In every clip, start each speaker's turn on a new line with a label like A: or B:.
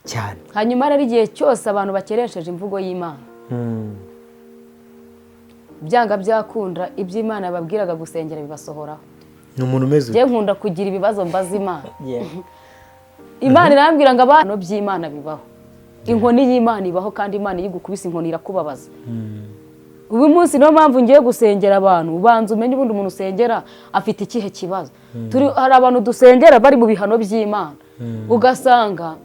A: Cyane.
B: Hanyuma rero, igihe cyose abantu bakeresheje imvugo y'Imana, byanga byakunda ibyo Imana yababwiraga gusengera bibasohoraho.
A: Ni umuntu umeze
B: Njye nkunda kugira ibibazo mbaza Imana. Imana irambwira ngo abantu by'Imana bibaho, inkoni y'Imana ibaho, kandi Imana iyo igukubise inkoni irakubabaza. Uyu munsi niyo mpamvu ngiye gusengera abantu, ubanza umenye ubundi umuntu usengera afite ikihe kibazo. Hari abantu dusengera bari mu bihano by'Imana, ugasanga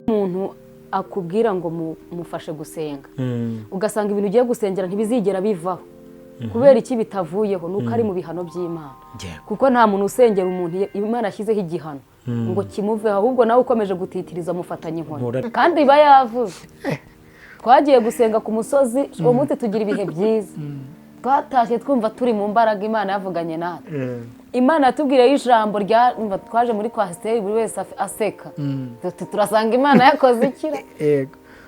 B: umuntu akubwira ngo mufashe gusenga, ugasanga ibintu ugiye gusengera ntibizigera bivaho. Kubera iki bitavuyeho? Ni uko ari mu bihano by'Imana, kuko nta muntu usengera umuntu Imana yashyizeho igihano ngo kimuveho, ahubwo nawe ukomeje gutitiriza mufatanya inkoni. Kandi iba yavuze. Twagiye gusenga ku musozi uwo munsi, tugira ibihe byiza, twatashye twumva turi mu mbaraga, Imana yavuganye natwe, Imana yatubwiyeho ijambo rya umva, twaje muri coaster, buri wese aseka. Tuti turasanga Imana yakoze ikira.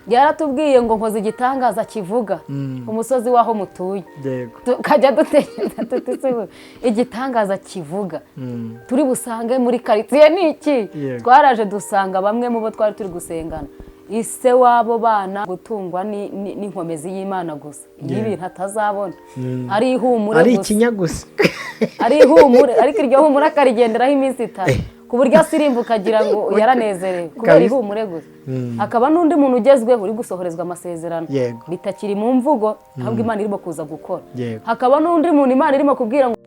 B: Yaratubwiye ngo nkoze igitangaza kivuga ku musozi w'aho mutuye. Tukajya dutekereza tuti se we, igitangaza kivuga turi busange muri karitsiye ni iki? Twaraje dusanga bamwe mu bo twari turi gusengana, ise w'abo bana gutungwa n'inkomezi y'Imana gusa, iyo ibintu atazabona ari ihumure
A: Ari
B: gusa.
A: Ikinya gusa.
B: Ari ihumure, ariko iryo humure akarigenderaho iminsi 3, ku buryo asirimba ukagira ngo yaranezerewe kubera ihumure gusa. Hakaba n'undi muntu ugezweho uri gusohorezwa amasezerano, bitakiri mu mvugo, ahubwo Imana irimo kuza gukora. Hakaba n'undi muntu Imana irimo kubwira ngo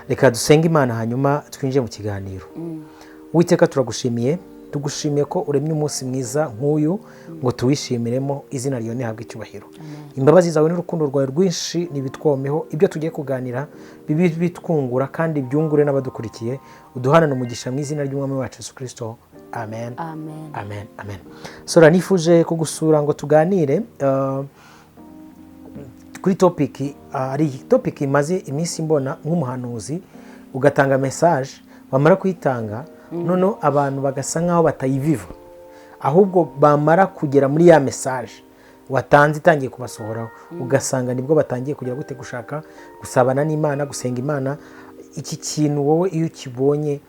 A: Reka dusenge Imana, hanyuma twinjire mu kiganiro. Uwiteka, turagushimiye, tugushimiye ko uremye umunsi mwiza nk'uyu ngo tuwishimiremo. Izina ryawe ntihabwe icyubahiro. Imbabazi zawe n'urukundo rwawe rwinshi nibitwomeho. Ibyo tugiye kuganira bibe bitwungura kandi byungure n'abadukurikiye. Uduhanane umugisha mu izina ry'Umwami wacu Yesu Kirisito, amen.
B: Amen.
A: Amen, amen. Sora, nifuje kugusura ngo tuganire kuri topic. Hari topic imaze iminsi mbona nk'umuhanuzi ugatanga message, wamara kuyitanga noneho abantu bagasa nkaho batayiviva, ahubwo bamara kugera muri ya message watanze itangiye kubasohoraho, ugasanga nibwo batangiye kugira gute? Gushaka gusabana n'Imana, gusenga Imana. Iki kintu wowe iyo ukibonye,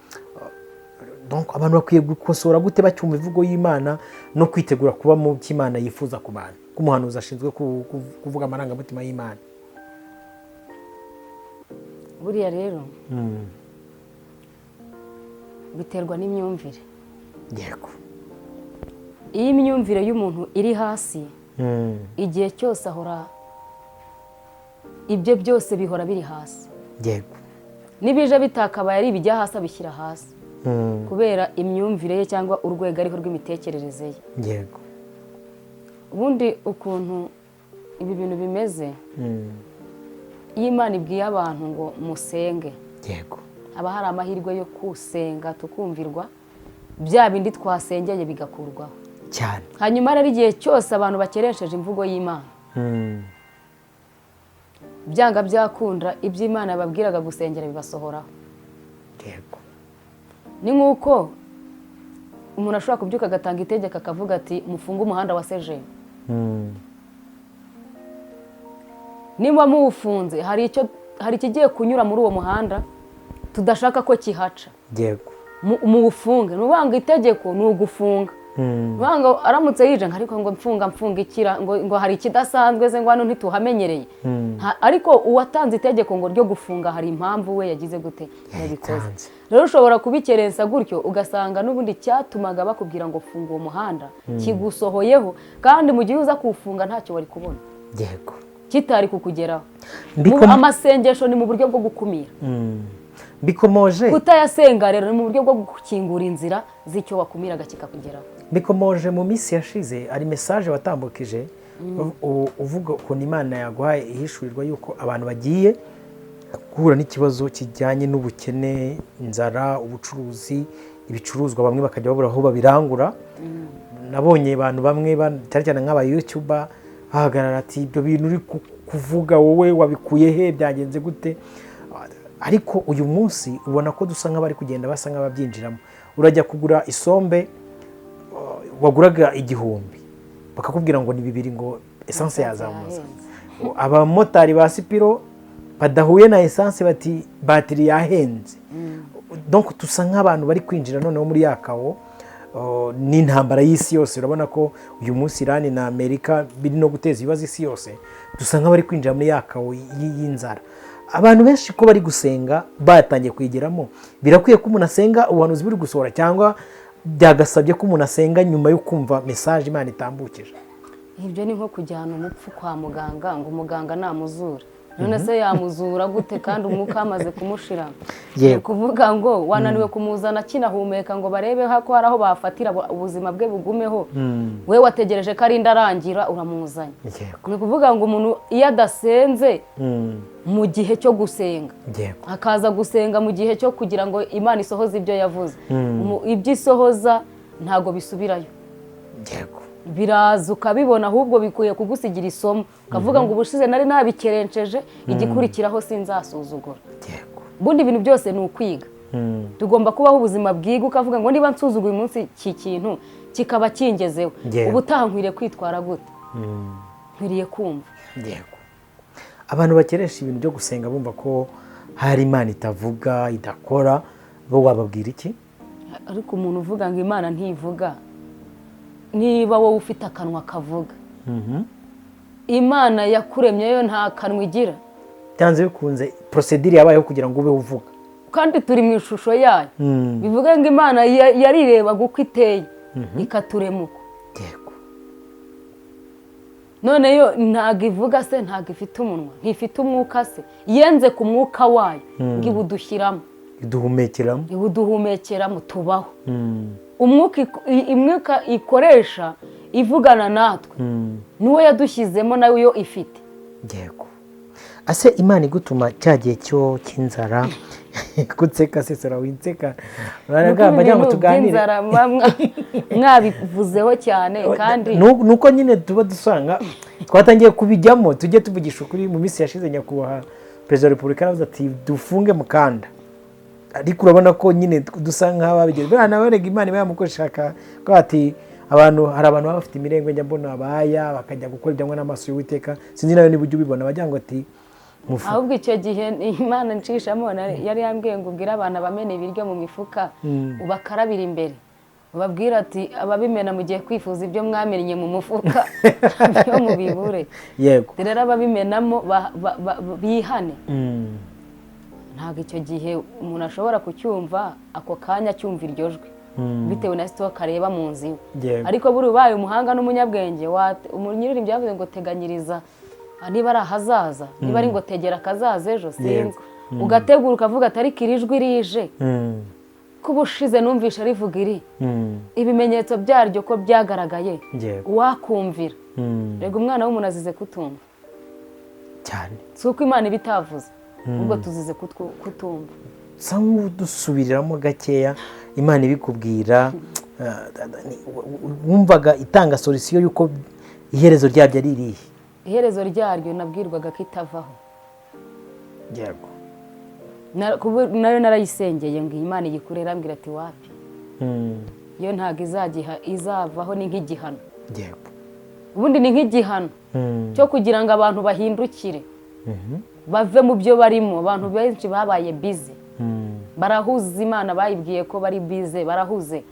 A: donc abantu bakwiye gukosora gute bacyumva imvugo y'Imana no kwitegura kuba mu byo Imana yifuza ku bantu, ko umuhanuzi ashinzwe kuvuga amarangamutima y'Imana?
B: Buriya rero biterwa n'imyumvire. Iyo imyumvire y'umuntu iri hasi, igihe cyose ahora ibyo byose bihora biri hasi. N'ibije bitakabaye ari ibijya hasi, abishyira hasi kubera imyumvire ye cyangwa urwego ariho rw'imitekerereze ye. Ubundi ukuntu ibi bintu bimeze, iyo Imana ibwiye abantu ngo musenge, haba hari amahirwe yo kusenga tukumvirwa, bya bindi twasengeye bigakurwaho. Hanyuma rero, igihe cyose abantu bakeresheje imvugo y'Imana, byanga byakunda ibyo Imana yababwiraga gusengera bibasohoraho. Ni nk'uko umuntu ashobora kubyuka agatanga itegeko, akavuga ati mufunge umuhanda wa sejeni. Niba muwufunze, hari ikigiye kunyura muri uwo muhanda tudashaka ko kihaca. Muwufunge. Ni ukuvuga ngo itegeko ni ugufunga. Ni ukuvuga ngo aramutse yije ngo ariko ngo mfunga mfunga ikira ngo hari ikidasanzwe se, ngo hano ntituhamenyereye. Ariko uwatanze itegeko ngo ryo gufunga, hari impamvu we yagize gute? Yabikoze.
A: Yayitanze.
B: Rero ushobora kubikerensa gutyo, ugasanga n'ubundi cyatumaga bakubwira ngo funga uwo muhanda kigusohoyeho, kandi mu gihe uza kuwufunga ntacyo wari kubona kitari kukugeraho. Amasengesho ni mu buryo bwo gukumira.
A: Mbikomoje
B: Kutayasenga rero ni mu buryo bwo gukingura inzira z'icyo wakumiraga kikakugeraho.
A: Mbikomoje, mu minsi yashize hari message watambukije uvuga ukuntu Imana yaguhaye ihishurirwa yuko abantu bagiye guhura n'ikibazo kijyanye n'ubukene, inzara, ubucuruzi, ibicuruzwa bamwe bakajya babura aho babirangura. Nabonye abantu bamwe cyane cyane nk'aba YouTuber bahagarara ati ibyo bintu uri kuvuga wowe wabikuye he? Byagenze gute? Ariko uyu munsi ubona ko dusa nk'abari kugenda basa nk'ababyinjiramo. Urajya kugura isombe waguraga 1000, bakakubwira ngo ni 2000, ngo essence yazamutse.
B: Yahenze.
A: Abamotari ba Sipiro Badahuye na essence bati batiri yahenze. Donc dusa nk'abantu bari kwinjira noneho muri ya chaos n'intambara y'isi yose. Urabona ko uyu munsi Irani na Amerika biri no guteza ibibazo isi yose. Dusa nk'abari kwinjira muri ya chaos y'inzara. Abantu benshi ko bari gusenga batangiye kuyigeramo, birakwiye ko umuntu asenga ubuhanuzi buri gusohora, cyangwa byagasabye ko umuntu asenga nyuma yo kumva message Imana itambukije?
B: Ibyo ni nko kujyana umupfu kwa muganga ngo umuganga namuzure. None se yamuzura gute kandi umwuka wamaze kumushira? Ni ukuvuga ngo wananiwe kumuzana akinahumeka ngo barebe ko hari aho bafatira ubuzima bwe bugumeho. We wategereje ko arinda arangira uramuzanye. Ni ukuvuga ngo umuntu iyo adasenze mu gihe cyo gusenga, akaza gusenga mu gihe cyo kugira ngo Imana isohoze ibyo yavuze, ibyo isohoza ntabwo bisubirayo. Biraza ukabibona, ahubwo bikwiye kugusigira isomo, ukavuga ngo ubushize nari nabikerenceje, igikurikiraho sinzasuzugura. Ubundi ibintu byose ni ukwiga. Tugomba kubaho ubuzima bwiga, ukavuga ngo niba nsuzuguye uyu munsi iki kintu kikaba kingezeho, ubutaha nkwiriye kwitwara gute? Nkwiriye kumva.
A: Yego, abantu bakeresha ibintu byo gusenga bumva ko hari Imana itavuga, idakora, bo wababwira iki?
B: Ariko umuntu uvuga ngo Imana ntivuga, niba wowe ufite akanwa kavuga, Imana yakuremye yo nta kanwa igira?
A: Byanze bikunze procédure yabayeho kugira ngo ube uvuga.
B: Kandi turi mu ishusho yayo. Bivuga ngo Imana yarirebaga uko iteye ikaturema uko. None yo ntabwo ivuga se? Ntabwo ifite umunwa? Ntifite umwuka se? Yenze ku mwuka wayo ngo iwudushyiramo.
A: Iduhumekeramo.
B: Iwuduhumekeramo, tubaho. Umwuka imwuka ikoresha ivugana natwe niwo yadushyizemo, nawe yo ifite.
A: Yego. Ase Imana igutuma cya gihe cyo cy'inzara, kunseka sesera winseka, uraragamba ngira ngo
B: Ibintu
A: tuganire.
B: by'inzara muba mwabivuzeho cyane kandi
A: Nuko nyine tuba dusanga twatangiye kubijyamo. Tujye tuvugisha ukuri, mu minsi yashize Nyakubahwa Perezida wa Repubulika yaravuze ati dufunge mukanda, ariko urabona ko nyine dusa nk'ababigeze. Buriya nawe rega Imana iba yamukoresha ko ati abantu, hari abantu baba bafite imirengwe, njya mbona abaya bakajya gukora ibyangwa n'amaso y'Uwiteka. Sinzi nawe niba ujya ubibona, bagira ngo ati mufu.
B: Ahubwo icyo gihe Imana nshishamo yari yambwiye ngo ubwire abantu abamena ibiryo mu mifuka ubakarabira imbere, ubabwire ati ababimena mugiye kwifuza ibyo mwamennye mu mufuka byo mubibure. Rero ababimenamo bihane. Ntabwo icyo gihe umuntu ashobora kucyumva ako kanya, acyumva iryo jwi bitewe na stock areba mu nzu iwe. Ariko buri ubaye umuhanga n'umunyabwenge, umunyiririmbyi yavuze ngo teganyiriza, niba ari ahazaza, niba ari ngo tegera akazaza ejo, sinzi. Ugategura ukavuga ati ariko iri jwi rije, ko ubushize numvishe rivuga iri, ibimenyetso byaryo ko byagaragaye, uwakumvira. Rega umwana w'umuntu azize kutumva.
A: Cyane.
B: Si uko Imana iba itavuze, ahubwo tuzize kutumva.
A: Sa nk'udusubiriramo gakeya, Imana ibikubwira, wumvaga itanga solution y'uko iherezo ryabyo ari irihe?
B: Iherezo ryaryo nabwirwaga ko itavaho. Nayo narayisengeye ngo iyi Imana iyikure, irambwira ati wapi, yo ntabwo izagiha izavaho, ni nk'igihano. Ubundi ni nk'igihano cyo kugira ngo abantu bahindukire, bave mu byo barimo. Abantu benshi babaye busy, barahuze. Imana bayibwiye ko bari busy, barahuze.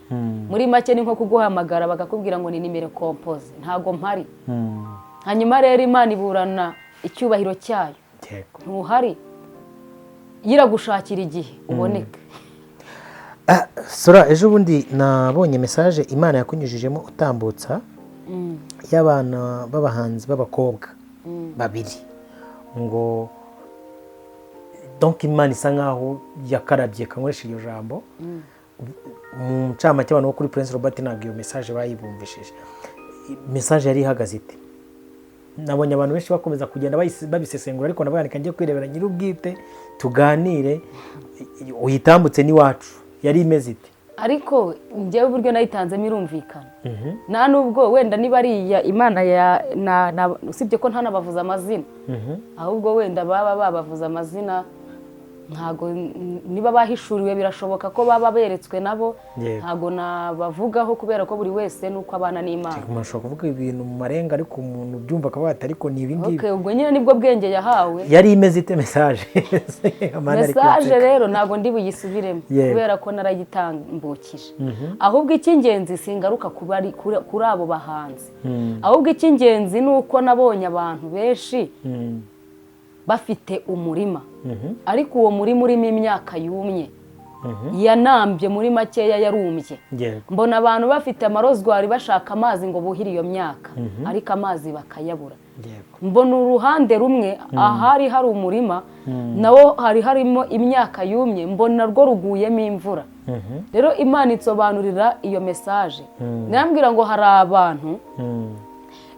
B: Muri make ni nko kuguhamagara bakakubwira ngo ni numéro composé, ntabwo mpari. Hanyuma rero Imana iburana icyubahiro cyayo, ntuhari, yiragushakira igihe uboneke.
A: Ah, Sora, ejo bundi nabonye message Imana yakunyujijemo utambutsa y'abana b'abahanzi b'abakobwa babiri, ngo donc Imana isa nkaho yakarabye, kankoresha iryo jambo mu ncamake, abantu bo kuri Prince Robert ntabwo iyo message bayibumvishije. Message yari ihagaze ite? Nabonye abantu benshi bakomeza kugenda babisesengura, ariko navuga reka njye kwirebera nyir'ubwite tuganire. Uyitambutse n'iwacu, yari imeze ite?
B: Ariko njyewe uburyo nayitanzemo irumvikana. Nta nubwo wenda niba ari iya Imana ya usibye ko ntanabavuze amazina, ahubwo wenda baba babavuze amazina. Ntago niba bahishuriwe birashoboka ko baba beretswe nabo, ntago nabavugaho kubera ko buri wese nuko abana n'Imana.
A: Umuntu ashobora kuvuga ibintu mu marenga ariko umuntu ubyumva akavuga ati ariko ni ibi ngibi.
B: Okay, ubwo nyine nibwo bwenge yahawe.
A: Yari imeze ite message?
B: Message rero ntago ndi buyisubiremo kubera ko narayitambukije. Ahubwo icy'ingenzi singaruka kuri abo bahanzi. Ahubwo icy'ingenzi nuko nabonye abantu benshi bafite umurima, ariko uwo murima urimo imyaka yumye yanambye, muri makeya yarumbye. Mbona abantu bafite amarozwari bashaka amazi ngo buhire iyo myaka, ariko amazi bakayabura. Mbona uruhande rumwe ahari hari umurima nawo hari harimo imyaka yumye, mbona rwo ruguyemo imvura. Rero Imana itsobanurira iyo message, nambwira ngo hari abantu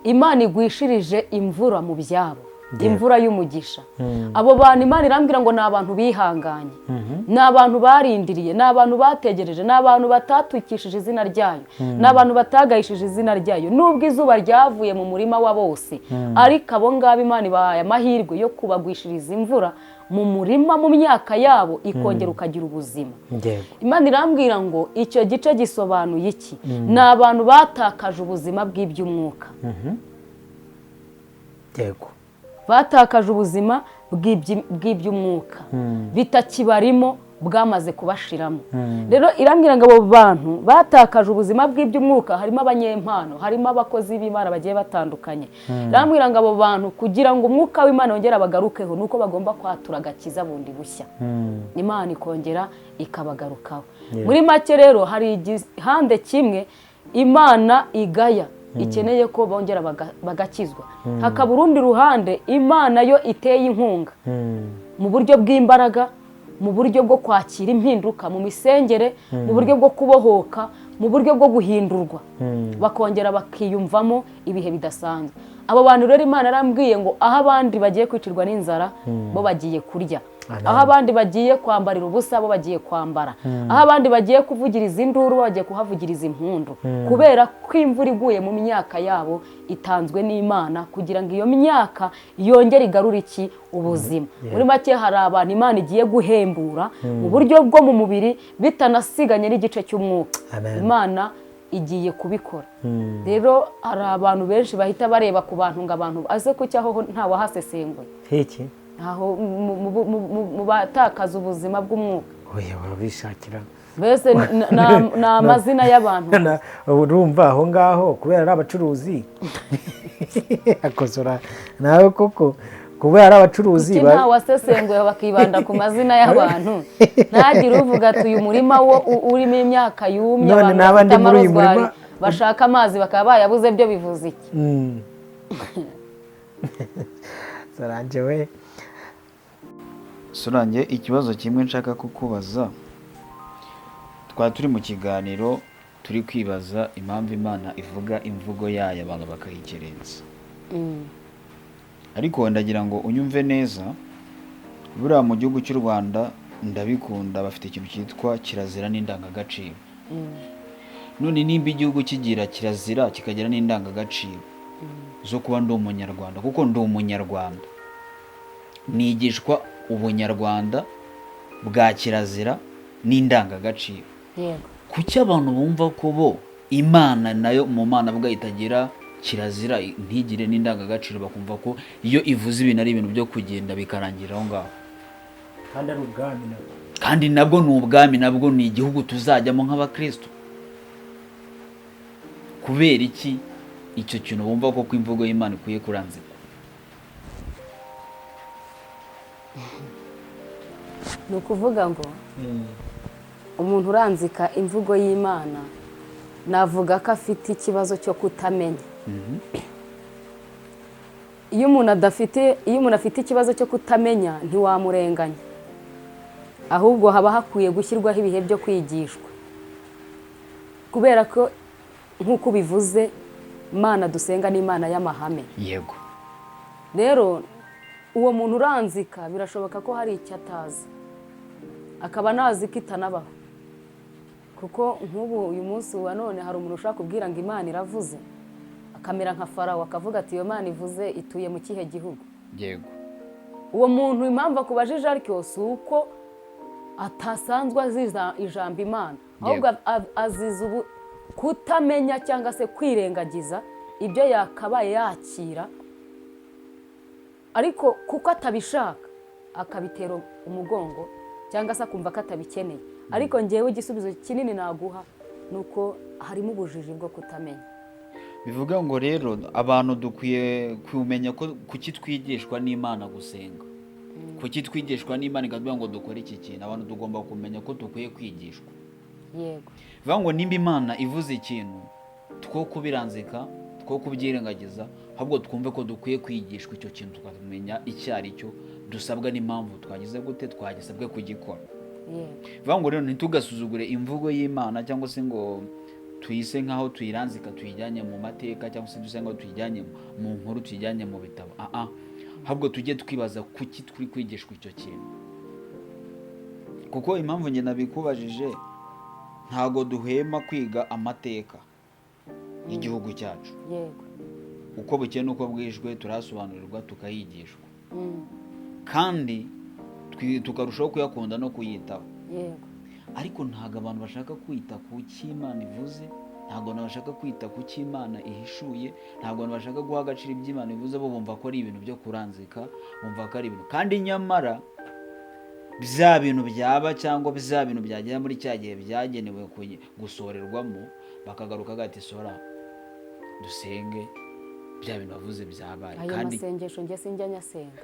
B: Imana igwishirije imvura mu byabo, imvura y'umugisha. Abo bantu Imana irambwira ngo ni abantu bihanganye, ni abantu barindiriye, ni abantu bategereje, ni abantu batatukishije izina ryayo, ni abantu batagayishije izina ryayo. Nubwo izuba ryavuye mu murima wa bose, ariko abo ngabo Imana ibahaye amahirwe yo kubagwishiriza imvura mu murima, mu myaka yabo ikongera ukagira ubuzima. Imana irambwira ngo icyo gice gisobanuye iki? Ni abantu batakaje ubuzima bw'iby'umwuka.
A: Yego,
B: batakaje ubuzima bw'iby'umwuka, bitakibarimo, bwamaze kubashiramo. Rero irambwira ngo abo bantu batakaje ubuzima bw'iby'umwuka, harimo abanyempano, harimo abakozi b'Imana bagiye batandukanye. Irambwira ngo abo bantu kugira ngo umwuka w'Imana wongere abagarukeho nuko bagomba kwatura agakiza bundi bushya, Imana ikongera ikabagarukaho. Muri make rero hari igihande kimwe Imana igaya ikeneye ko bongera bagakizwa, hakaba urundi ruhande Imana yo iteye inkunga mu buryo bw'imbaraga, mu buryo bwo kwakira impinduka mu misengere, mu buryo bwo kubohoka, mu buryo bwo guhindurwa, bakongera bakiyumvamo ibihe bidasanzwe. Abo bantu rero Imana yarambwiye ngo aho abandi bagiye kwicirwa n'inzara bo bagiye kurya, aho abandi bagiye kwambarira ubusa bo bagiye kwambara, aho abandi bagiye kuvugiriza induru bo bagiye kuhavugiriza impundu, kubera ko imvura iguye mu myaka yabo itanzwe n'Imana kugira ngo iyo myaka yongere igarure iki? Ubuzima. Muri make hari abantu Imana igiye guhembura mu buryo bwo mu mubiri bitanasiganye n'igice cy'umwuka. Imana igiye kubikora. Rero hari abantu benshi bahita bareba ku bantu ngo abantu aze kucyaho nta wahasesenguye
A: hiki
B: aho mu batakaza ubuzima bw'umwuka.
A: Oya, barabishakira
B: mbese ni amazina y'abantu.
A: Urumva aho ngaho kubera ari abacuruzi akosora nawe koko, kubera ari abacuruzi
B: nta wasesenguye bakibanda ku mazina y'abantu, ntagire uvuga ati uyu murima wo urimo imyaka yumye, abantu bafite amarozwari bashaka amazi bakaba bayabuze, byo bivuze iki?
A: Solange we,
C: Solange, ikibazo kimwe nshaka kukubaza. Twari turi mu kiganiro turi kwibaza impamvu Imana ivuga imvugo yayo abantu bakayikerenza. Ariko ndagira ngo unyumve neza, buriya mu gihugu cy'u Rwanda ndabikunda, bafite ikintu cyitwa kirazira n'indangagaciro. None nimba igihugu kigira kirazira kikagira n'indangagaciro zo kuba ndi umunyarwanda, kuko ndi umunyarwanda, nigishwa ubunyarwanda bwa kirazira n'indangagaciro. Kuki abantu bumva ko bo Imana nayo mu Mana bwa itagira kirazira ntigire n'indangagaciro, bakumva ko iyo ivuze ibintu ari ibintu byo kugenda bikarangira aho ngaho?
A: Kandi ari ubwami nabwo,
C: kandi nabwo ni ubwami, nabwo ni igihugu tuzajyamo nk'abakristo. Kubera iki icyo kintu bumva ko imvugo y'Imana ikwiye kuranzikwa?
B: Ni ukuvuga ngo umuntu uranzika imvugo y'Imana navuga ko afite ikibazo cyo kutamenya. Iyo umuntu afite ikibazo cyo kutamenya ntiwamurenganya, ahubwo haba hakwiye gushyirwaho ibihe byo kwigishwa, kubera ko nk'uko ubivuze Imana dusenga ni Imana y'amahame.
C: Yego.
B: Rero uwo muntu uranzika birashoboka ko hari icyo atazi, akaba nazi ko itanabaho. Kuko nk'ubu uyu munsi wa none hari umuntu ushaka kubwira ngo Imana iravuze, akamera nka Farawo akavuga ati iyo Mana ivuze ituye mu kihe gihugu?
C: Yego.
B: Uwo muntu impamvu akubajije atyo si uko atasanzwe aziza ijambo Imana, ahubwo aziza ubu kutamenya cyangwa se kwirengagiza ibyo yakabaye yakira, ariko kuko atabishaka akabitera umugongo cyangwa se akumva ko atabikeneye. Ariko ngewe igisubizo kinini naguha ni uko harimo ubujiji bwo kutamenya.
C: Bivuga ngo rero abantu dukwiye kumenya ko kuki twigishwa n'Imana gusenga, kuki twigishwa n'Imana ikatubwira ngo dukore iki kintu. Abantu tugomba kumenya ko dukwiye kwigishwa.
B: Yego.
C: Bivuga ngo nimba Imana ivuze ikintu, two kubiranzika, two kubyirengagiza, ahubwo twumve ko dukwiye kwigishwa icyo kintu, tukamenya icyo ari cyo dusabwa n'impamvu twagize gute twagisabwe kugikora.
B: Yego.
C: Bivuga ngo rero ntitugasuzugure imvugo y'Imana, cyangwa se ngo tuyise nk'aho tuyiranzika tuyijyanye mu mateka, cyangwa se duse nk'aho tuyijyanye mu nkuru, tuyijyanye mu bitabo. Ahubwo tujye twibaza kuki turi kwigishwa icyo kintu. Kuko impamvu njye nabikubajije, ntago duhema kwiga amateka y'igihugu cyacu.
B: Yego.
C: Uko bukeye n'uko bwijwe turasobanurirwa, tukayigishwa, kandi tukarushaho kuyakunda no kuyitaho.
B: Yego.
C: Ariko ntabwo abantu bashaka kwita ku cyo Imana ivuze, ntabwo abantu bashaka kwita ku cyo Imana ihishuye, ntabwo abantu bashaka guha agaciro ibyo Imana ivuze. Bo bumva ko ari ibintu byo kuranzika, bumva ko ari ibintu, kandi nyamara bya bintu byaba cyangwa bya bintu byagera muri cya gihe byagenewe gusorerwamo, bakagaruka gati sora dusenge bya bintu bavuze byabaye.
B: Ayo
C: kandi
B: masengesho njye sinjya nyasenga.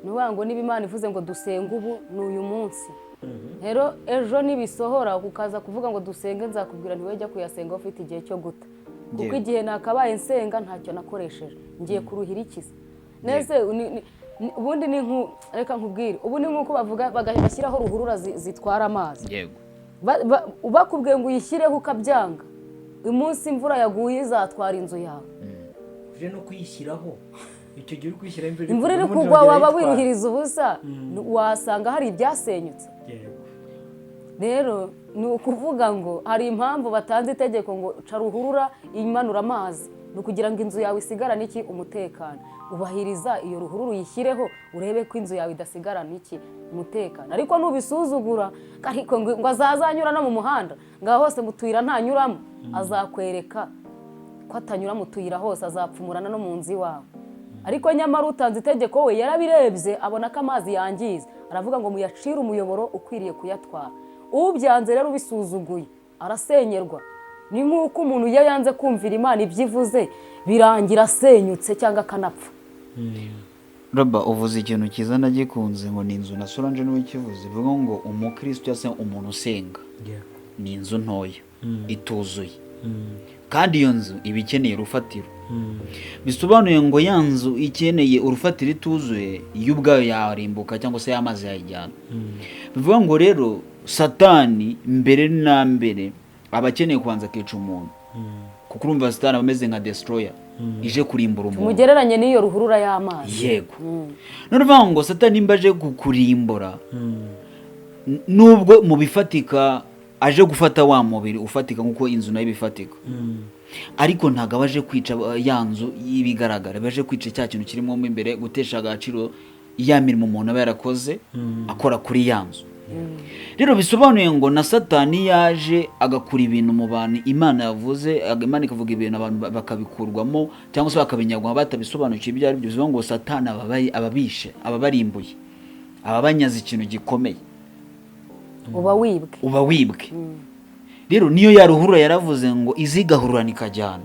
B: Ni ukuvuga ngo niba Imana ivuze ngo dusenge ubu, ni uyu munsi. Rero ejo nibisohora ukaza kuvuga ngo dusenge, nzakubwira ntiwejya kuyasenga ufite igihe cyo guta, kuko igihe nakabaye nsenga ntacyo nakoresheje, ngiye kuruhira ikiza nese. Ubundi ni nku reka nkubwire, ubu ni nk'uko bavuga bashyiraho ruhurura zitwara amazi.
C: Yego.
B: Bakubwiye ngo uyishyireho ukabyanga, umunsi imvura yaguye izatwara inzu yawe.
A: Uje no kuyishyiraho, icyo gihe uri kuyishyiraho imvura
B: Imvura iri
A: ubundi
B: kugwa
A: irongera
B: waba
A: yitwara.
B: wiruhiriza ubusa, wasanga hari ibyasenyutse.
A: Yego.
B: Rero ni ukuvuga ngo hari impamvu batanze itegeko ngo ca ruhurura imanura amazi, ni ukugira ngo inzu yawe isigarane iki? Umutekano. Ubahiriza iyo ruhurura, uyishyireho, urebe ko inzu yawe idasigarana iki? Umutekano. Ariko nubisuzugura, ariko ngo azazanyura no mu muhanda, ngaho hose mu tuyira ntanyuramo, azakwereka ko atanyura mu tuyira hose, azapfumurana no mu nzu iwawe. Ariko nyamara utanze itegeko we yarabirebye, abona ko amazi yangiza, aravuga ngo muyacire umuyoboro ukwiriye kuyatwara. Ubyanze rero, ubisuzuguye, arasenyerwa. Ni nk'uko umuntu iyo yanze kumvira Imana ibyo ivuze, birangira asenyutse cyangwa akanapfa.
C: Roba, uvuze ikintu cyiza nagikunze, ngo ni inzu, na Solange niwe ukivuze, bivuga ngo umukristo cyangwa se umuntu usenga ni inzu ntoya ituzuye, kandi iyo nzu iba ikeneye urufatiro. Bisobanuye ngo ya nzu ikeneye urufatiro ituzuye, yo ubwayo yarimbuka cyangwa se y'amazi yayijyana. Bivuga ngo rero Satani mbere na mbere aba akeneye kubanza akica umuntu, kuko urumva Satani aba ameze nka destroyer ije kurimbura umuntu.
B: Mugereranye n'iyo ruhurura y'amazi.
C: Yego. None uvuga ngo Satani nimba aje kukurimbura, nubwo mu bifatika aje gufata wa mubiri ufatika nk'uko inzu nayo ibifatika, ariko ntabwo aba aje kwica ya nzu y'ibigaragara, aba aje kwica cya kintu kirimo mo imbere, gutesha agaciro ya mirimo umuntu aba yarakoze akora kuri ya nzu. Rero bisobanuye ngo na Satani yaje agakura ibintu mu bantu Imana yavuze, Imana ikavuga ibintu, abantu bakabikurwamo cyangwa se bakabinyagwa batabisobanukiwe ibyo ari byo. Bivuga ngo Satani ababishe, ababarimbuye, ababanyaze ikintu gikomeye.
B: Uba wibwe.
C: Uba wibwe. Rero niyo yaruhurura, yaravuze ngo izigahururana ikajyana.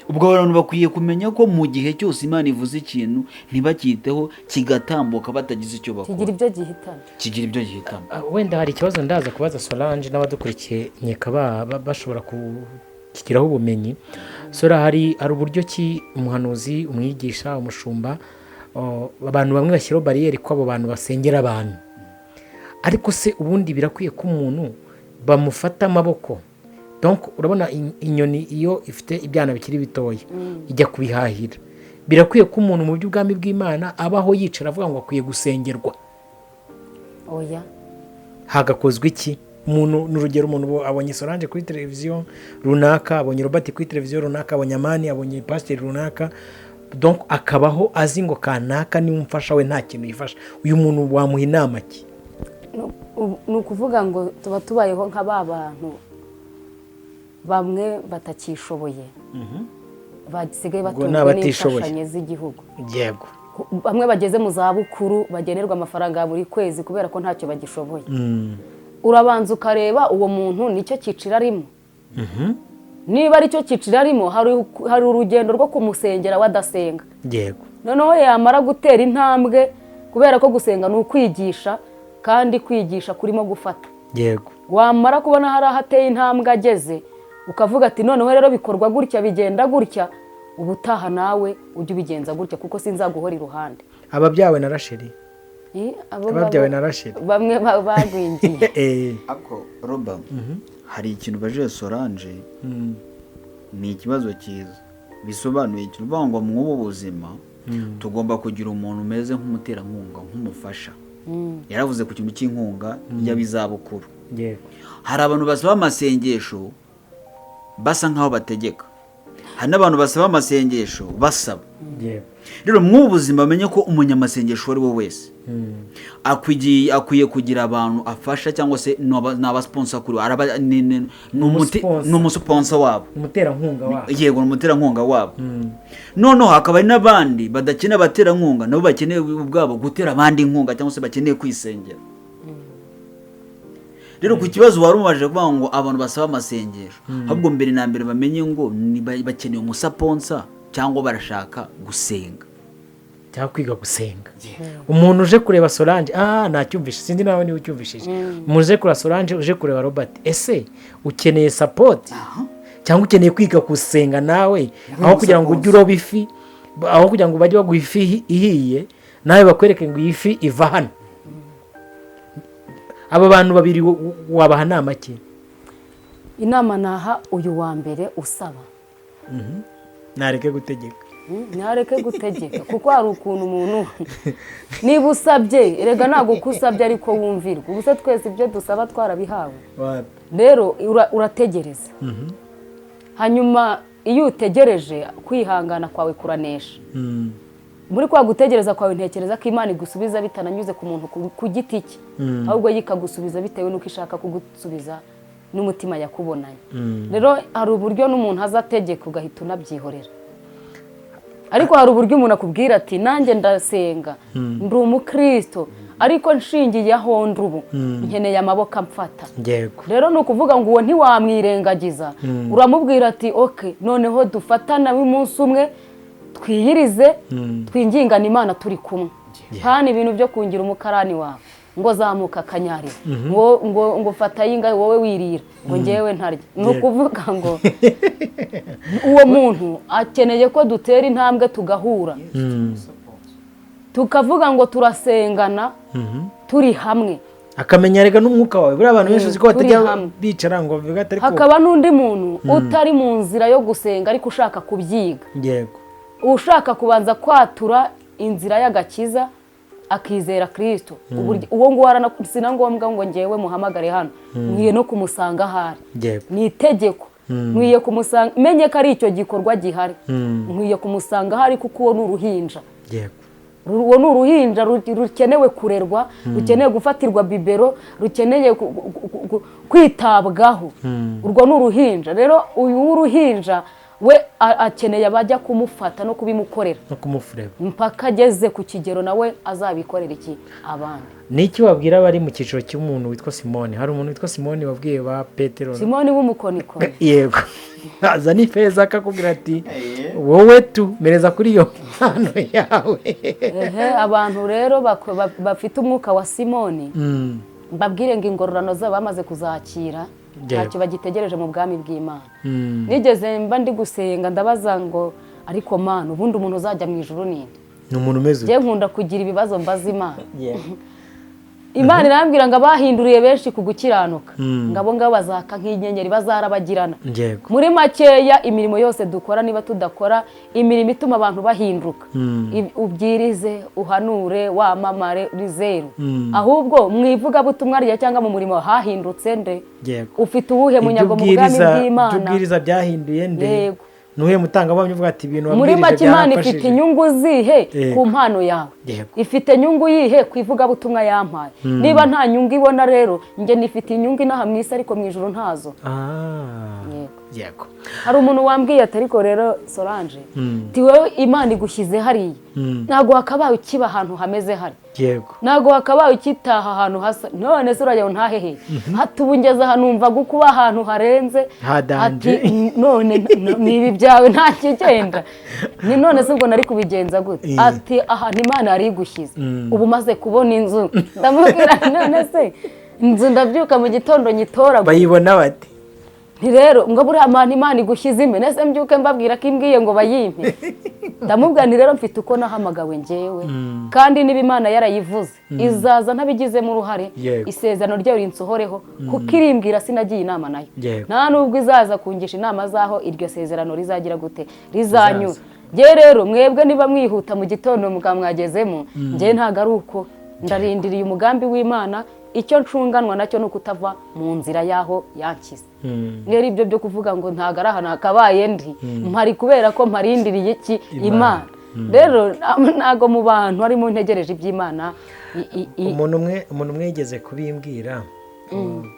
C: Ubwo abantu bakwiye kumenya ko mu gihe cyose Imana ivuze ikintu ntibacyiteho, kigatambuka batagize icyo bakora,
B: kigira ibyo gihitana.
C: Kigira ibyo gihitana.
A: Wenda hari ikibazo ndaza kubaza Solange n'abadukurikiye, nkeka bashobora kukigiraho ubumenyi. Sora, hari uburyo ki umuhanuzi, umwigisha, umushumba, abantu bamwe bashyiraho bariyeri ko abo bantu basengera abantu, ariko se ubundi birakwiye ko umuntu bamufata amaboko? Donc urabona inyoni iyo ifite ibyana bikiri bitoya ijya kubihahira. Birakwiye ko umuntu mu by'ubwami bw'Imana abaho yicara avuga ngo akwiye gusengerwa?
B: Oya.
A: Hagakozwe iki? Umuntu, ni urugero, umuntu ubu abonye Solange kuri televiziyo runaka, abonye Robert kuri televiziyo runaka, abonye Amani, abonye pasiteri runaka. Donc akabaho azi ngo kanaka niwe umfasha, we nta kintu yifasha. Uyu muntu wamuha inama ki?
B: Ni ukuvuga ngo tuba tubayeho nka ba bantu bamwe batakishoboye, basigaye
A: Ubwo ni
B: batunzwe
A: abatishoboye.
B: n'imfashanyo z'igihugu. Bamwe bageze mu zabukuru bagenerwa amafaranga ya buri kwezi kubera ko ntacyo bagishoboye. Urabanza ukareba uwo muntu nicyo cyiciro arimo. Niba aricyo cyiciro arimo, hari urugendo rwo kumusengera we adasenga. Noneho yamara gutera intambwe, kubera ko gusenga ni ukwigisha, kandi kwigisha kurimo gufata. Wamara kubona hari aho ateye intambwe ageze, ukavuga ati noneho rero bikorwa gutya, bigenda gutya, ubutaha nawe ujye ubigenza gutya, kuko sinzaguhora iruhande.
A: Ababyawe na Rasheli.
B: Abo
A: Ababyawe
B: ngabo
A: na Rasheli.
B: bamwe bagwingiye.
C: Ako Roba, hari ikintu baje Solange, ni ikibazo cyiza bisobanuye ikintu uvuga ngo mw'ubu buzima tugomba kugira umuntu umeze nk'umuterankunga, nk'umufasha. Yaravuze ku kintu cy'inkunga y'abizabukuru. Hari abantu basaba amasengesho basa nk'aho bategeka, hari n'abantu basaba amasengesho basaba. Rero mw'ubu buzima bamenye ko umunyamasengesho uwo ari we wese akwiye kugira abantu afasha, cyangwa se ni abasponsor kuri we.
A: Umusponsor.
C: Ni umusponsor wabo.
A: Umuterankunga wabo.
C: Yego, ni umuterankunga wabo. Noneho hakaba hari n'abandi badakeneye abaterankunga, nabo bakeneye ubwabo gutera abandi inkunga, cyangwa se bakeneye kwisengera. Rero ku kibazo wari umubajije, kuvuga ngo abantu basaba amasengesho, ahubwo mbere na mbere bamenye ngo ni bakeneye umusponsor cyangwa barashaka gusenga
A: cyangwa kwiga gusenga. Umuntu uje kureba Solange, nacyumvishe, sinzi nawe niba ucyumvishije. Umuntu uje kureba Solange, uje kureba Robert, ese ukeneye support cyangwa ukeneye kwiga gusenga nawe? Aho kugira ngo ujye uroba ifi, aho kugira ngo bajye baguha ifi ihiye, nawe bakwereke ngo iyi fi iva hano. Aba bantu babiri wabaha inama ki?
B: Inama naha uyu wa mbere usaba,
A: Ntareke gutegeka.
B: Ntareke gutegeka, kuko hari ukuntu umuntu niba usabye, erega ntabwo uko usabye ariko wumvirwa. Ubu se twese ibyo dusaba twarabihawe? Rero urategereza, hanyuma iyo utegereje kwihangana kwawe kuranesha. Muri kwa gutegereza kwawe, ntekereza ko Imana igusubiza bitananyuze ku muntu ku giti cye, ahubwo yo ikagusubiza bitewe n'uko ishaka kugusubiza n'umutima yakubonanye. Rero hari uburyo n'umuntu aza ategeka ugahita unabyihorera, ariko hari uburyo umuntu akubwira ati nanjye ndasenga, ndi umukristo, ariko nshingiye aho ndi ubu nkeneye amaboko amfata. Rero ni ukuvuga ngo uwo ntiwamwirengagiza, uramubwira ati okay, noneho dufatane umunsi umwe, twiyirize, twingingane Imana turi kumwe, hano ibintu byo kungira umukarani wawe ngo zamuka akanyarira, ngo fata y'inga wowe wirira, ngo ngewe ntarya. Ni ukuvuga ngo uwo muntu akeneye ko dutera intambwe, tugahura, tukavuga ngo turasengana turi hamwe.
A: Akamenya rega n'umwuka wawe. Buriya abantu benshi uzi ko
B: Turi
A: batajya
B: hamwe.
A: bicara ngo bavuge ati ariko
B: Hakaba n'undi muntu utari mu nzira yo gusenga ariko ushaka kubyiga, ushaka kubanza kwatura inzira y'agakiza, akizera Kirisito. Uwo nguwo si na ngombwa ngo ngewe muhamagare hano, nkwiye no kumusanga ahari. Ni itegeko, nkwiye kumusanga, menye ko ari icyo gikorwa gihari, nkwiye kumusanga ahari, kuko uwo ni uruhinja. Uwo ni uruhinja rukenewe kurerwa, rukeneye gufatirwa biberon, rukeneye kwitabwaho. Urwo ni uruhinja. Rero uyu w'uruhinja we akeneye abajya kumufata no kubimukorera
A: no kumufureba
B: mpaka ageze ku kigero nawe azabikorera iki abandi.
A: Ni iki wabwira abari mu cyiciro cy'umuntu witwa Simoni? Hari umuntu witwa Simoni wabwiye ba Petero.
B: Simoni w'umukonikoni.
A: Yego, azana ifeza akakubwira ati wowe tu mereza kuri iyo mpano yawe.
B: Ehe, abantu rero bafite umwuka wa Simoni, mbabwire ngo ingororano zabo bamaze kuzakira, ntacyo bagitegereje mu bwami bw'Imana. Nigeze mba ndi gusenga, ndabaza ngo ariko Mana, ubundi umuntu uzajya mu ijuru ninde?
A: Ni umuntu umeze
B: Njye nkunda kugira ibibazo mbaza Imana. Imana irambwira ngo abahinduriye benshi ku gukiranuka, ngo abo ngabo bazaka nk'inyenyeri, bazarabagirana. Muri makeya, imirimo yose dukora, niba tudakora imirimo ituma abantu bahinduka, ubwirize, uhanure, wamamare, uri zeru. Ahubwo mu ivugabutumwa rya cyangwa mu murimo hahindutse nde? Ufite uwuhe
A: Ibyo
B: munyago mu bwami
A: ubwiriza, ibyo
B: bw'Imana?
A: ubwiriza byahinduye nde?
B: Yego.
A: Nuhe mutangabuhamya uvuga ati ibintu
B: Muri
A: wabwirije
B: make Imana ifite
A: byaramfashije.
B: inyungu zihe
A: Yego.
B: ku mpano yawe?
A: Yego.
B: Ifite inyungu yihe ku ivugabutumwa yampaye? Niba nta nyungu ibona rero, njye nifite inyungu inaha mu isi, ariko mu ijuru ntazo. Yego.
A: Yego.
B: Hari umuntu wambwiye ati: "Ariko rero Solange, ti wowe Imana igushyize hariya, ntabwo wakabaye ukiba ahantu hameze hari, ntabwo wakabaye ukitaha ahantu hasa none se urajya ngo ntahehe hati ubu ngeze aha numva kuba ahantu harenze."
A: Hadanje.
B: Ati none ni ibi byawe, nta kigenda, ni none se ubwo nari kubigenza gute? Ati ahantu Imana yari igushyize, ubu umaze kubona inzu. Ndamubwira: "None se inzu ndabyuka mu gitondo nyitoragura?"
A: Bayibona bate?
B: Nti rero ngo buriya mpano Imana igushyize ime nese mbyuke mbabwira ko imbwiye ngo bayimpe? Ndamubwira nti rero mfite uko nahamagawe njyewe, kandi niba Imana yarayivuze izaza ntabigizemo uruhare, isezerano ryayo rinsohoreho, kuko irimbwira sinagiye inama nayo. Nta nubwo izaza kungisha inama z'aho iryo sezerano rizagira gute, rizanyura. Njye rero, mwebwe niba mwihuta mu gitondo mukaba mwagezemo, njye ntabwo ari uko, ndarindiriye umugambi w'Imana. Icyo ncunganwa nacyo ni ukutava mu nzira y'aho yanshyize. Rero ibyo byo kuvuga ngo ntabwo ari ahantu hakabaye ndi, mpari kubera ko mparindiriye iki? Imana. Rero ntabwo mu bantu harimo ntegereje iby'Imana
A: Umuntu umwe yigeze kubimbwira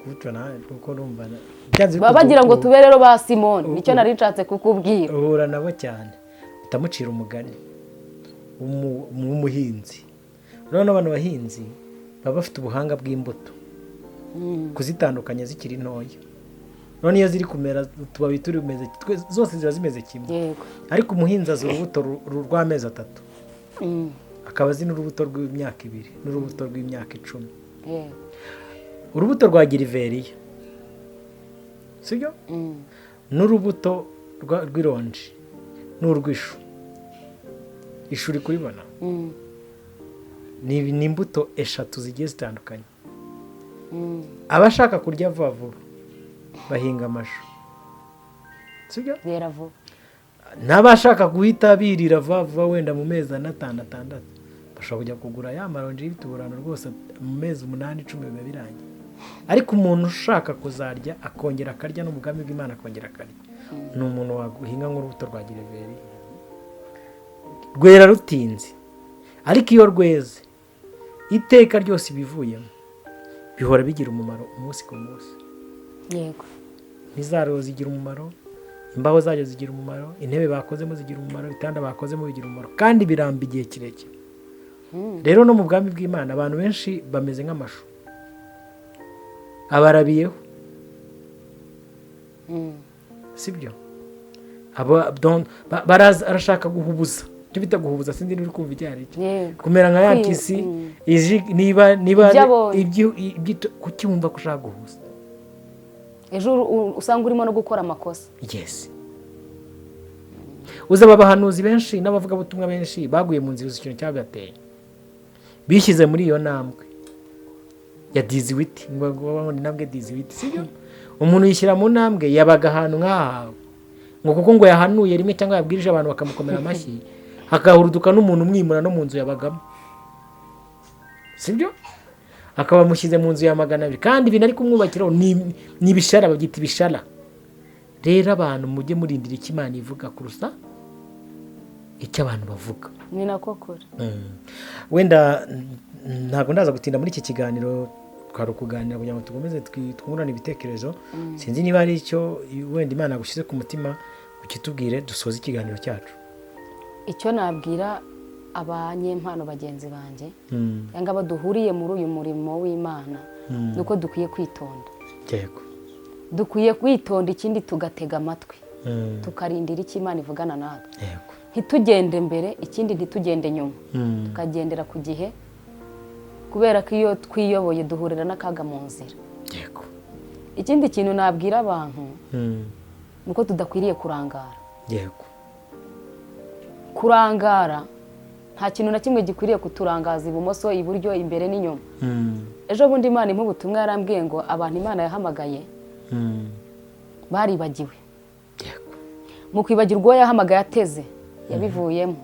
A: gutyo, nawe kuko urumva byanze
B: Baba
A: bikunze
B: bagira ngo tube rero ba Simoni, nicyo nari nshatse kukubwira.
A: Uhura nabo cyane, utamucira umugani w'umuhinzi. Urabona abantu bahinzi baba bafite ubuhanga bw'imbuto, kuzitandukanya zikiri ntoya. None iyo ziri kumera utubabi turi bumeze zose ziba zimeze kimwe. Ariko umuhinzi azi urubuto rw'amezi 3, akaba azi n'urubuto rw'imyaka 2 n'urubuto rw'imyaka 10. Urubuto rwa geriveriya, sibyo? N'urubuto rw'ironji n'urw'ishu, ishu uri kuribona? Ni imbuto eshatu zigiye zitandukanye. Abashaka kurya vuba vuba bahinga amashu, sibyo?
B: Yera vuba.
A: N'abashaka guhita birira vuba vuba, wenda mu mezi 4, 5, 6, bashobora kujya kugura ya maronji y'ibituburano rwose, mu mezi 8, 10 biba birangiye. Ariko umuntu ushaka kuzarya akongera akarya n'umugambi bw'Imana akongera akarya, ni umuntu waguhinga nk'urubuto rwa gereveriya. Rwera rutinze, ariko iyo rweze iteka ryose ibivuyemo bihora bigira umumaro umunsi ku munsi. N'izaro zigira umumaro, imbaho zayo zigira umumaro, intebe bakozemo zigira umumaro, ibitanda bakozemo bigira umumaro, kandi biramba igihe kirekire. Rero no mu bwami bw'Imana abantu benshi bameze nk'amashu abarabiyeho, sibyo? Baraza, arashaka guhubuza, icyo bita guhubuza, sinzi niba uri kumva icyo ari cyo.
B: Yego.
A: Kumera nka ya mpyisi iji niba
B: Ibyo abonye.
A: Kuki wumva ko ushaka guhuza?
B: Ejo usanga urimo no gukora amakosa.
A: Yes, uzi aba bahanuzi benshi n'abavugabutumwa benshi baguye mu nzira, ikintu cyabateye, bishyize muri iyo ntambwe ya 18, ngo babone intambwe 18, sibyo? Umuntu yishyira mu ntambwe yabaga ahantu nk'ahawe, ngo kuko ngo yahanuye rimwe cyangwa yabwirije abantu bakamukomera amashyi, hakahuruduka n'umuntu umwimura no mu nzu yabagamo, sibyo? Akaba amushyize mu nzu ya 200, kandi ibintu ari kumwubakiraho ni ibishara, babyita ibishara. Rero abantu mujye murindira icyo Imana ivuga kurusa icyo abantu bavuga.
B: Ni nako kure.
A: Wenda ntabwo ndaza gutinda muri iki kiganiro, twari ukuganira kugira ngo dukomeze twungurane ibitekerezo. Sinzi niba hari icyo wenda Imana yagushyize ku mutima, ukitubwire dusoze ikiganiro cyacu.
B: Icyo nabwira abanyempano bagenzi banjye cyangwa abo duhuriye muri uyu murimo w'Imana ni uko dukwiye kwitonda. Dukwiye kwitonda, ikindi tugatega amatwi, tukarindira icyo Imana ivugana natwe. Ntitugende mbere, ikindi ntitugende nyuma, tukagendera ku gihe, kubera ko iyo twiyoboye duhurira n'akaga mu nzira. Ikindi kintu nabwira abantu ni uko tudakwiriye kurangara. Kurangara, nta kintu na kimwe gikwiriye kuturangaza ibumoso, iburyo, imbere n'inyuma. Ejo bundi Imana impa ubutumwa, yarambwiye ngo abantu Imana yahamagaye baribagiwe. Mu kwibagirwa, uwo yahamagaye ateze yabivuyemo,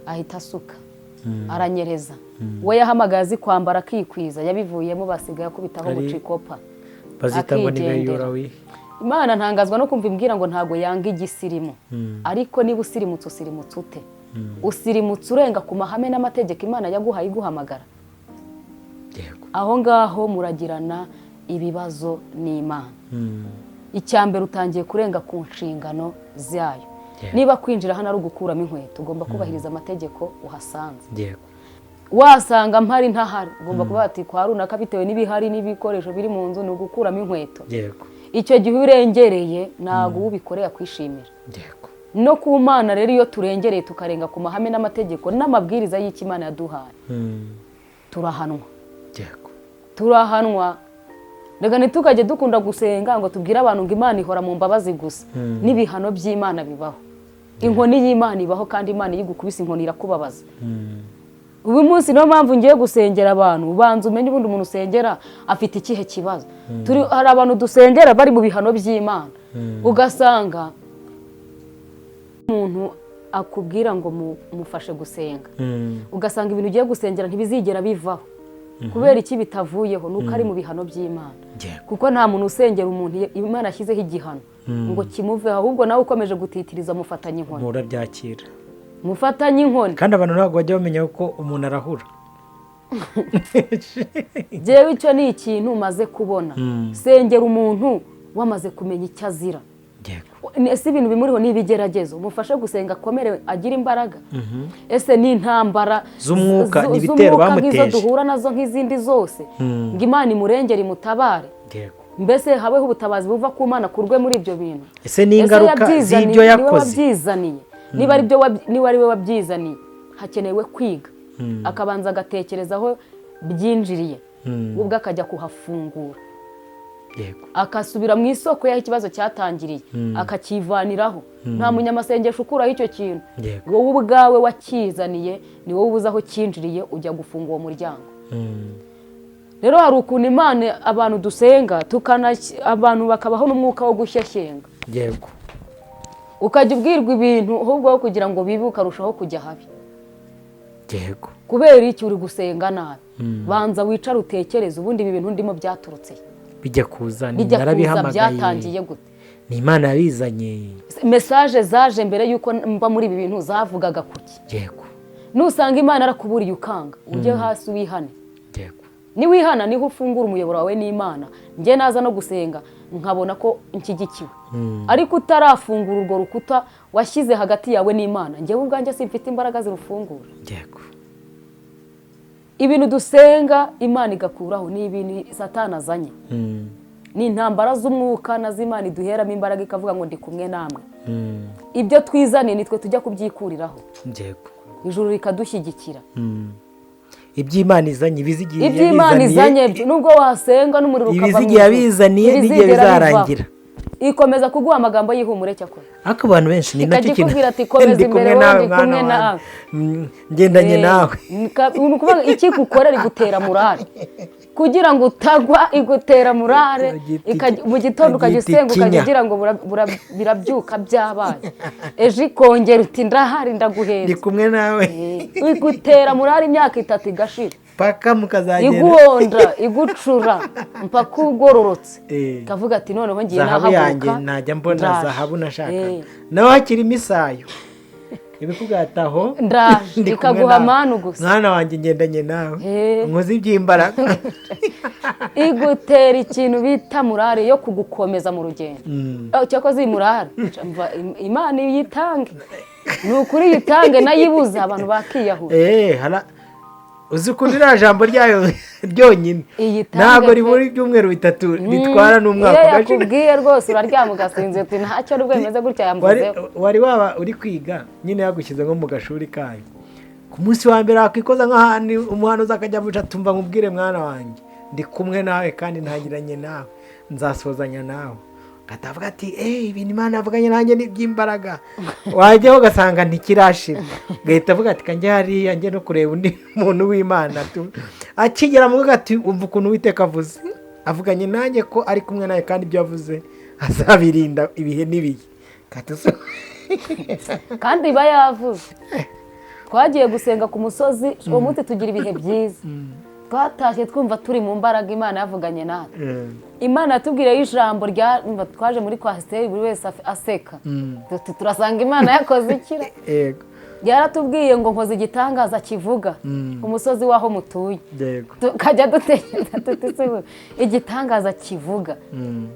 B: ahita asuka, aranyereza. Uwo yahamagaye azi kwambara akikwiza yabivuyemo, basigaye akubitaho mucikopa
A: Bazita ngo ni
B: akigendera.
A: beyura wi.
B: Imana ntangazwa no kumva imbwira ngo ntabwo yanga igisirimu, ariko niba usirimutse usirimutse ute? Usirimutse urenga ku mahame n'amategeko Imana yaguhaye iguhamagara. Aho ngaho muragirana ibibazo n'Imana. Icya mbere utangiye kurenga ku nshingano zayo. Niba kwinjira hano ari ugukuramo inkweto, ugomba kubahiriza amategeko uhasanze. Wasanga mpari ntahari, ugomba kuba ati kwa runaka bitewe n'ibihari n'ibikoresho biri mu nzu ni ugukuramo inkweto. Icyo gihe urengereye ntabwo ubikoreye akwishimira. No ku Mana rero iyo turengereye tukarenga ku mahame n'amategeko n'amabwiriza y'icyo Imana yaduhaye, turahanwa. Turahanwa. Reka ntitukajye dukunda gusenga ngo tubwire abantu ngo Imana ihora mu mbabazi gusa. N'ibihano by'Imana bibaho. Inkoni y'Imana ibaho, kandi Imana iyo igukubise inkoni irakubabaza. Uyu munsi niyo mpamvu ngiye gusengera abantu, ubanza umenye ubundi umuntu usengera afite ikihe kibazo. Hari abantu dusengera bari mu bihano by'Imana, ugasanga umuntu akubwira ngo mufashe gusenga, ugasanga ibintu ugiye gusengera ntibizigera bivaho. Kubera iki bitavuyeho? Nuko ari mu bihano by'Imana. Kuko nta muntu usengera umuntu Imana ashyizeho igihano ngo kimuveho, ahubwo nawe ukomeje gutitiriza mufatanye inkoni.
A: Murabyakira.
B: Mufatanye inkoni.
A: Kandi abantu ntabwo bajya bamenya ko umuntu arahura.
B: Jewe icyo ni ikintu umaze kubona. Sengera umuntu wamaze kumenya icyo azira. Ese ibintu bimuriho ni ibigeragezo, mufashe gusenga akomere agire imbaraga. Ese ni intambara
A: z'umwuka, ni ibitero bamuteje
B: nk'izo duhura nazo nk'izindi zose, ngo Imana imurengere imutabare. Mbese habeho ubutabazi buva ku Mana kurwe muri ibyo bintu.
A: Ese ni ingaruka z'ibyo yakoze?
B: Niba ari byo, niba ari we wabyizaniye, hakenewe kwiga, akabanza agatekereza aho byinjiriye, ubwo akajya kuhafungura, akasubira mu isoko y'aho ikibazo cyatangiriye, akakivaniraho. Nta munyamasengesho ukuraho icyo kintu, wowe ubwawe wakizaniye, ni wowe ubuze aho cyinjiriye, ujya gufunga uwo muryango. Rero hari ukuntu Imana abantu dusenga abantu bakabaho n'umwuka wo gushyeshyenga. Ukajya ubwirwa ibintu ahubwo kugira ngo bibe ukarushaho kujya habi. Kubera iki uri gusenga nabi? Banza wicare utekereze ubundi ibi bintu ndimo byaturutse
A: bijya kuza, ni narabihamagaye,
B: byatangiye gute?
A: Ni Imana yabizanye.
B: Message zaje mbere yuko mba muri ibi bintu zavugaga kuki? Nusanga Imana arakuburiye ukanga, ujye hasi wihane. Niwihana niho ufungura umuyoboro wawe n'Imana. Njye naza no gusenga nkabona ko nshyigikiwe. Ariko utarafungura urwo rukuta washyize hagati yawe n'Imana, njyewe ubwanjye simfite imbaraga zirufungura. Ibintu dusenga Imana igakuraho ni ibintu Satani azanye. Ni intambara z'umwuka nazo Imana iduheramo imbaraga ikavuga ngo ndi kumwe namwe. Ibyo twizaniye nitwe tujya kubyikuriraho. Ijuru rikadushyigikira.
A: Iby'Imana izanye ibizigiye
B: Iby'Imana izanye nubwo wasenga n'umuriro ukava mu
A: ibizigiye yabizaniye n'igihe bizarangira.
B: Ikomeza kuguha amagambo y'ihumure cyakora.
A: Ariko abantu benshi ni nacyo kintu
B: ikakubwira ati komeza imbere wowe ndi kumwe nawe,
A: ngendanye nawe.
B: Ni iki gukorera igutera murare kugira ngo utagwa, igutera murare mu gitondo ukajya usenga ukajya ugira ngo birabyuka byabaye, ejo ikongera uti ndahari ndaguheza
A: ndi kumwe nawe.
B: Igutera murare imyaka 3 igashira
A: paka mukazagenda
B: iguhonda igucura mpaka ugororotse, ikavuga ati noneho ngiye
A: nahaguruka yanjye najya mbona zahabu nashaka nawe hakiri imisayo ibikugataho
B: ndaje ikaguha manu gusa,
A: mwana wanjye ngendanye nawe nkoze iby'imbaraga.
B: Igutera ikintu bita murare yo kugukomeza mu rugendo. Cyakoze iyi murare Imana yitange, ni ukuri yitange nayibuza abantu bakiyahura.
A: Uzi ukuntu iriya jambo ryayo ryonyine ntabwo ribura ibyumweru 3 ritwara n'umwaka.
B: Iyo yakubwiye rwose uraryama ugasinzira uti ntacyo rwemeze gutya yamvuzeho.
A: Wari waba uri kwiga nyine yagushyize nko mu gashuri kanyu, ku munsi wa mbere wakwikoza nk'ahantu umuhanuzi akajya avuga ati mva nkubwire mwana wanjye ndi kumwe nawe kandi ntangiranye nawe nzasozanya nawe, akatavuga ati ibintu Imana yavuganye nanjye ni iby'imbaraga, wajyaho ugasanga ntikirashira, ugahita avuga ati kanjye hariya njye no kureba undi muntu w'Imana. Akigera mu rugo ati umva ukuntu Uwiteka avuze, avuganye nanjye ko ari kumwe nawe kandi ibyo yavuze azabirinda ibihe n'ibihe.
B: Kandi iba yavuze. Twagiye gusenga ku musozi uwo munsi tugira ibihe byiza. Twatashye twumva turi mu mbaraga Imana yavuganye natwe. Imana yatubwiriye ijambo rya twaje muri kwasiteri buri wese aseka. Turasanga Imana yakoze ikira.
A: Yego.
B: Yaratubwiye ngo nkoze igitangaza kivuga umusozi waho mutuye.
A: Yego.
B: Tukajya dutekereza tuti igitangaza kivuga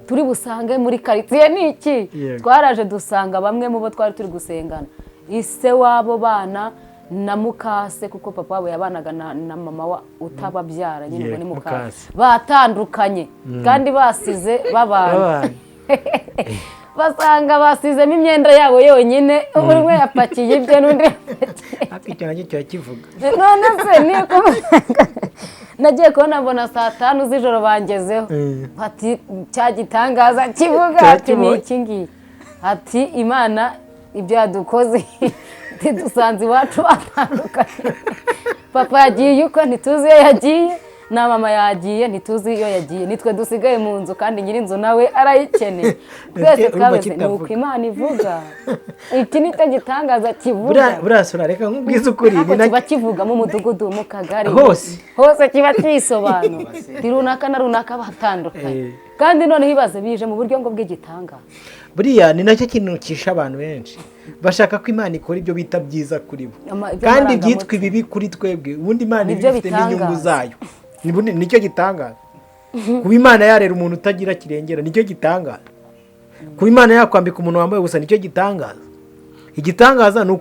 B: turi busange muri quartier ni iki? Twaraje dusanga bamwe mu bo twari turi gusengana, ise wabo bana na mukase, kuko papa wabo yabanaga na mama wa utababyara nyine ni mukase, batandukanye kandi basize babana. Basanga basizemo imyenda yabo yonyine, umwe yapakiye ibye n'undi yapakiye.
A: Icyo nacyo cyakivuga.
B: None se niko nagiye kubona mbona saa 5 z'ijoro bangezeho, ati cya gitangaza kivuga, ati ni iki ngiki, ati Imana ibyo yadukoze dusanze iwacu batandukanye. Papa yagiye uko ntituzi iyo yagiye, na mama yagiye ntituzi iyo yagiye, nitwe dusigaye mu nzu kandi nyir'inzu nawe arayikeneye. Twese twabeze ni uko Imana ivuga. Iki ni cyo gitangaza kivuga.
A: Burasura reka nkubwize ukuri,
B: kiba kivuga mu mudugudu, mu kagari,
A: hose
B: hose kiba kisobanura runaka na runaka batandukanye. Kandi noneho ibaze bije mu buryo ngo bw'igitangaza.
A: Buriya ni nacyo kintu kisha abantu benshi, bashaka ko Imana ikora ibyo bita byiza kuri bo kandi byitwa ibibi kuri twebwe. Ubundi Imana ibifite n'inyungu zayo, nicyo gitangaza. Kuba Imana yarera umuntu utagira kirengera nicyo gitangaza. Kuba Imana yakwambika umuntu wambaye ubusa nicyo gitangaza. Igitangaza ni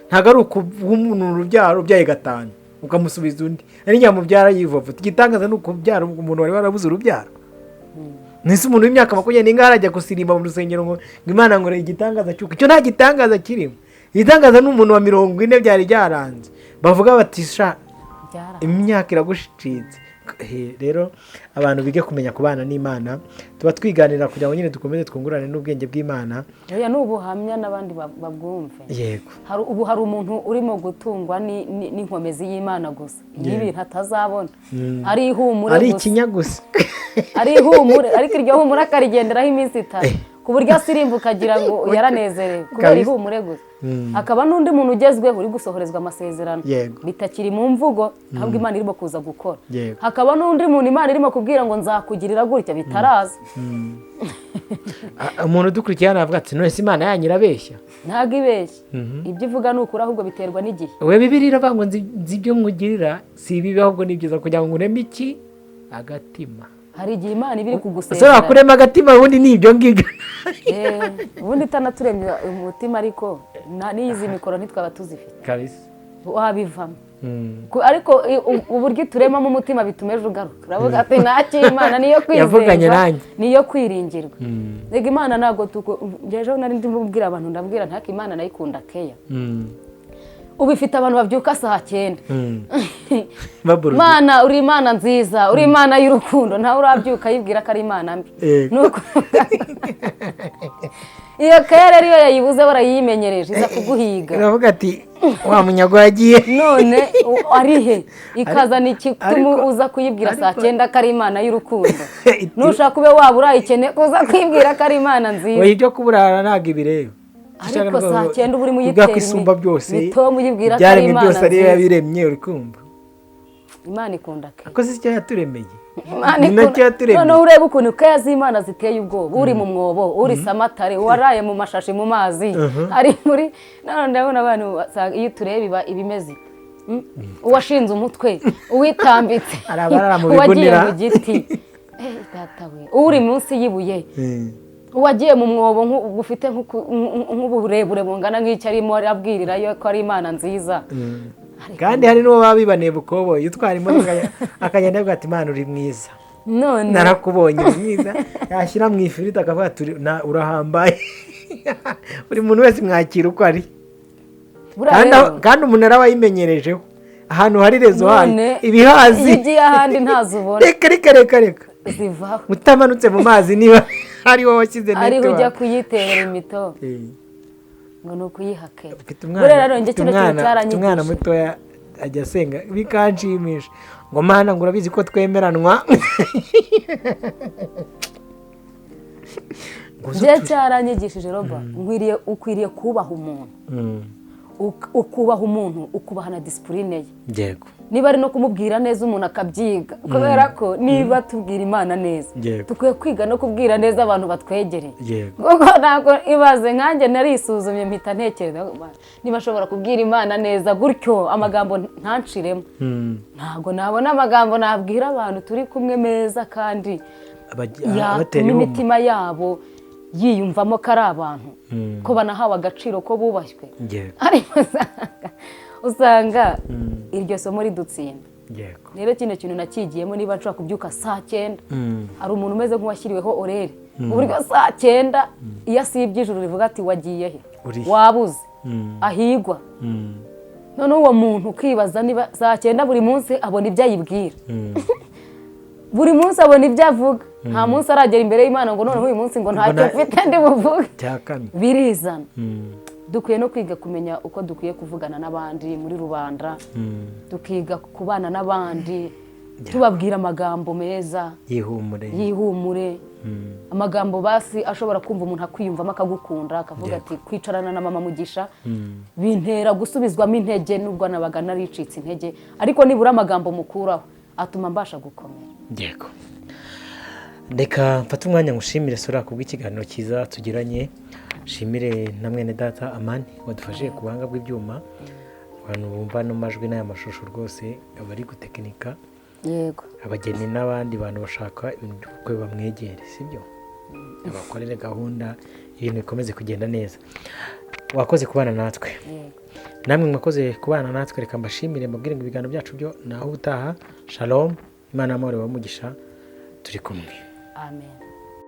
A: ntabwo ari ukuba umuntu urubyaro ubyaye 5 ukamusubiza undi, ari nyamubyara yivovuta. Igitangaza ni ukubyara umuntu wari warabuze urubyaro. Nese umuntu w'imyaka 20 arajya gusirimba mu rusengero ngo Imana ngo igitangaza cyuko. Icyo nta gitangaza kirimo. Igitangaza ni umuntu wa 40 byari byaranze, bavuga bati sha imyaka iragushitse. Rero abantu bige kumenya kubana n'Imana, tuba twiganira kugira ngo nyine dukomeze twungurane n'ubwenge bw'Imana.
B: Oya, ni ubuhamya n'abandi babwumve.
A: Yego.
B: Ubu hari umuntu urimo gutungwa n'inkomezi y'Imana gusa, y'ibintu atazabona, ari ihumure
A: ari ikinya gusa,
B: ari ihumure, ariko iryo humure akarigenderaho iminsi 3 ku buryo asirimba ukagira ngo yaranezerewe kubera ihumure gusa. Hakaba n'undi muntu ugezweho uri gusohorezwa amasezerano bitakiri mu mvugo, ahubwo Imana irimo kuza gukora. Hakaba n'undi muntu Imana irimo kubwira ngo nzakugirira gutya bitaraza.
A: Umuntu udukurikiye hano avuga ati none se Imana yanyu irabeshya?
B: Ntabwo ibeshya, ibyo ivuga ni ukuri, ahubwo biterwa n'igihe.
A: We Bibiliya iravuga ngo nzi ibyo nkugirira si ibibi ahubwo ni byiza, kugira ngo ureme iki? Agatima.
B: Hari igihe Imana iba iri kugusezeranya.
A: Ese wakurema agatima ubundi ni ibyo ngibyo.
B: Ubundi itanaturemye umutima, ariko n'izi mikoro ntitwaba tuzifite.
A: Kabisa.
B: Wabivamo. Ariko uburyo ituremamo umutima bituma ejo ugaruka. Uravuga ati ntacyo Imana niyo kwizerwa, niyo kwiringirwa. Rega Imana ntabwo ejo nari ndimo kubwira abantu, ndabwira ntako Imana nayikunda keya. Ubu ifite abantu babyuka saa 9. Mana uri Imana nziza, uri Imana y'urukundo, ntawe urabyuka yibwira ko ari Imana mbi. Nuko iyo keya rero iyo yayibuze barayimenyereje iza kuguhiga.
A: Uravuga ati wa munyago yagiye
B: none ari he? Ikazana ikituma uza kuyibwira saa 9 ko ari Imana y'urukundo. Nushaka ube waba urayikene kuza kwibwira ko ari Imana nziza.
A: Oya, ibyo kuburara ntabwo ibireba.
B: Ariko saa 9 uba urimo uyitera
A: isumba byose,
B: mitomu uyibwira ko ari Imana
A: byose ariyo yabiremye, uri kumva.
B: Imana ikunda ke.
A: Akoze icyo yaturemeye.
B: Imana ikunda. Noneho urebe ukuntu keya z'Imana ziteye ubwoba, uri mu mwobo, uri samatare, waraye mu mashashi mu mazi, ari muri none ndabona abantu iyo tureba ibimeze. Uwashinze umutwe, uwitambitse, uwagiye mu giti, data we, uri munsi y'ibuye, uwagiye mu mwobo ufite nk'uburebure bungana nk'icyo arimo arabwirira ko ari Imana nziza.
A: Kandi hari n'uwo baba bibaniye bukoboyi utwara imodoka akagenda avuga ati Imana uri mwiza,
B: none
A: narakubonye uri mwiza, yashyira mu ifiriti akavuga ati urahambaye. Buri muntu wese mwakira uko ari, kandi umuntu arabayimenyerejeho ahantu hari rezo hano ibihazi
B: igiye ahandi ntazubona.
A: Reka reka reka reka
B: zivaho
A: utamanutse mu mazi niba ari wowe washyize network,
B: ariho ujya kuyiterera imito ngo ni ukuyihakera.
A: Umwana mutoya ajya asenga bikanshimisha ngo Mana ngo urabizi ko twemeranwa.
B: Njye cyaranyigishije Roba, ukwiriye kubaha umuntu. Ukubaha umuntu, ukubaha na disipurine ye.
A: Yego.
B: Niba ari no kumubwira neza umuntu akabyiga, kubera ko niba tubwira Imana neza, dukwiye kwiga no kubwira neza abantu batwegereye. Kuko ntabwo ibaze nkanjye narisuzumye mpita ntekereza niba ashobora kubwira Imana neza gutyo amagambo ntanciremo, ntabwo nabona amagambo nabwira abantu turi kumwe meza kandi yatuma imitima yabo yiyumvamo ko ari abantu, ko banahawe agaciro, ko bubashywe. Ariko usanga iryo somo ridutsinda. Rero kino kintu nakigiyemo, niba nshobora kubyuka saa 9, hari umuntu umeze nk'uwashyiriweho orere, uburyo saa 9 iyo asibye ijuru rivuga ati wagiye he, wabuze, ahigwa. Noneho uwo muntu ukibaza niba saa 9 buri munsi abona ibyo ayibwira, buri munsi abona ibyo avuga, nta munsi aragera imbere y'Imana ngo noneho uyu munsi ngo ntacyo mfite ndi buvuge. Birizana. Dukwiye no kwiga kumenya uko dukwiye kuvugana n'abandi muri rubanda, tukiga kubana n'abandi, tubabwira amagambo meza yihumure, amagambo basi ashobora kumva umuntu akwiyumvamo akagukunda, akavuga ati kwicarana na mama Mugisha bintera gusubizwamo intege, nubwo nabaga naricitse intege, ariko nibura amagambo mukuraho atuma mbasha gukomera.
A: Yego. Reka mfate umwanya ngushimire Sora kubw'ikiganiro cyiza tugiranye, shimire na mwene data Amani wadufashije ku buhanga bw'ibyuma, abantu bumva no majwi n'aya mashusho rwose abari gutekinika.
B: Yego.
A: Abageni n'abandi bantu bashaka ibintu by'ubukwe bamwegere, sibyo? Abakorere gahunda ibintu bikomeze kugenda neza. Wakoze kubana natwe. Namwe mwakoze kubana natwe, reka mbashimire mbabwire ngo ibiganiro byacu byo naho ubutaha. Shalom, Imana amahoro ibahe umugisha, turi kumwe.
B: Amen.